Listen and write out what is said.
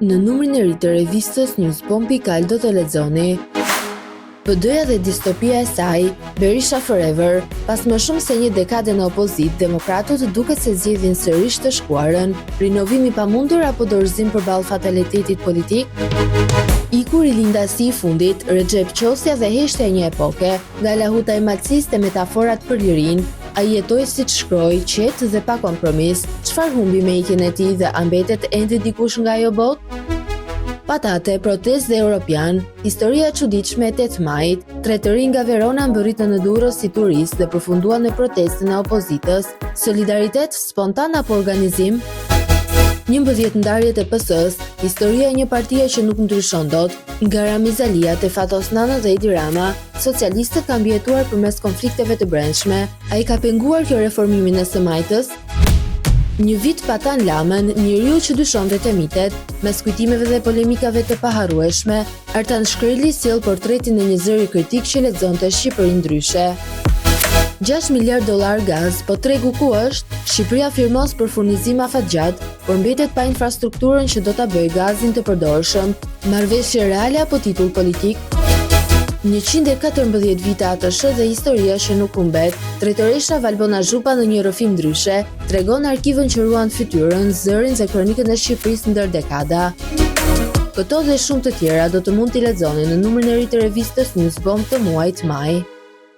Në numrin e ri të revistës Newsbomb.al do të lexoni PD-ja dhe distopia e saj, Berisha Forever, pas më shumë se një dekade në opozitë, demokratët duket se zgjedhin sërish të shkuarën. Rinovim i pamundur apo dorëzim përballë fatalitetit politik? Iku rilindasi i fundit, Rexhep Qosja dhe heshtja e një epoke, nga Lahuta e Malësisë te metaforat për lirinë, Ai jetoi siç shkroi, qetë dhe pa kompromis. Çfarë humbi me ikjen e tij dhe a mbetet ende dikush nga ajo botë? Patate, protestë dhe europian, historia e çuditshme e 8 majit. Tre të rinj nga Verona mbërritën në Durrës si turistë dhe përfunduan në protestën e opozitës. Solidaritet, spontan apo organizim? 11 ndarjet e PS-së, historia e një partie që nuk ndryshon dot, nga Ramiz Alia te Fatos Nano dhe Edi Rama. Socialistët kanë mbijetuar përmes konflikteve të brendshme. A i ka penguar kjo reformimin e së majtës? Një vit pa Tan Lamën, njeriu që dyshonte te mitet, mes kujtimeve dhe polemikave të paharrueshme, Artan Shkreli sjell portretin e një zëri kritik që lexonte Shqipërinë ndryshe. 6 miliard dollarë gaz, po tregu ku është? Shqipëria firmos për furnizim afatgjatë, por mbetet pa infrastrukturën që do ta bëjë gazin të përdorshëm. Marrëveshje reale apo titull politik? 114 vite ATSH dhe historia që nuk humbet. Drejtoresha Valbona Zhupa në një rrëfim ndryshe, tregon arkivën që ruan fytyrën, zërin dhe kronikën e Shqipërisë ndër dekada. Këto dhe shumë të tjera do të mund t'i lexoni në numrin e ri të revistës Newsbomb të muajit maj.